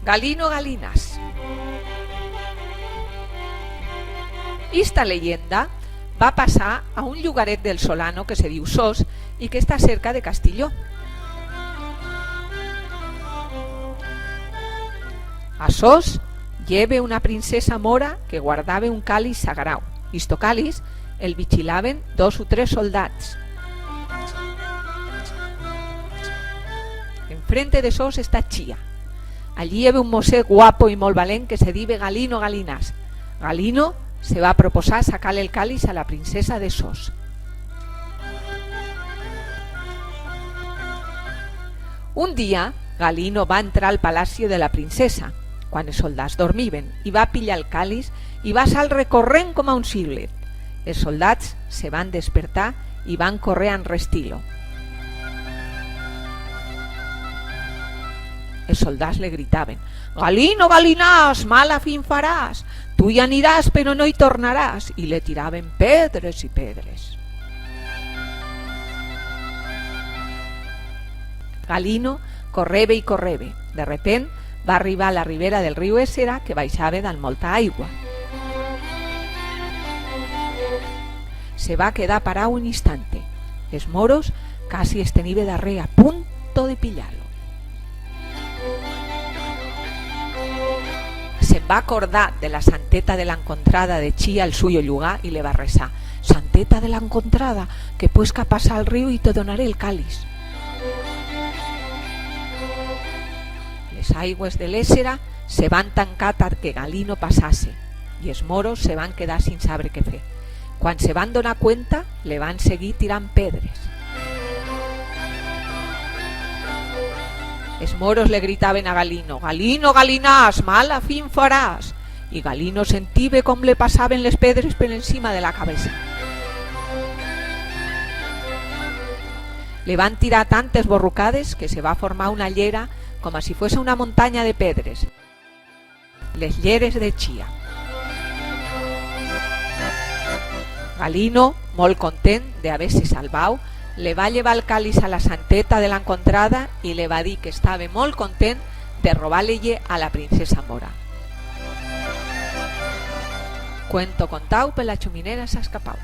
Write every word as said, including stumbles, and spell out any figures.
Galino Galinàs. Ista leyenda va pasar a un llugaret del Solano que se diu Sos y que está cerca de Castilló. A Sos i hebe una princesa mora que guardabe un cáliz sagrau. Isto cáliz el vichilaben dos u tres soldats. Enfrente de Sos está Chía. Allí i hebe un mocet guapo y molt valent que se dibe Galino Galinàs. Galino se va proposar sacar-le el cáliz a la princesa de Sos. Un día, Galino va entrar al palacio de la princesa, cuan es soldats dormiben, y va pillar el cáliz y va saldre corrent coma un silbet. Es soldats se van despertar y van correr a enrestir-lo. Es soldats le gritaben: «Galino Galinàs, mala fin farás! Tu i anirás, pero no i tornarás!» Y le tiraben pedres y pedres. Galino correbe y correbe. De repent va arribar a la ribera del riu Ésera, que baixabe dan molta aigua. Se va quedar parau un instante. Es moros casi es tenibe darrere, a punto de pillar-lo. Se'n va acordar de la santeta de la Encontrada de Chía, el suyo llugar, y le va rezar: «Santeta de la Encontrada, que puesca pasar el riu y te donaré el cáliz». Les aigües de l'Ésera se van tancar ta que Galino pasase, y es moros se van quedar sin saber qué fer. Cuan se van donar cuenta, le van seguir tirant pedres. Es moros le gritaben a Galino: «Galino Galinàs, mala fin farás!» Y Galino sentibe com le pasaben les pedres per encima de la cabeza. Le van tirar tantes borrucades que se va formar una llera, coma si fuese una montanya de pedres. Les lleres de Chía. Galino, molt content de haber-se salvau, le va llevar el cáliz a la santeta de la Encontrada y le va dir que estabe molt content de robar-le-ie a la princesa mora. Cuento contau, per la chuminera s'ha escapau.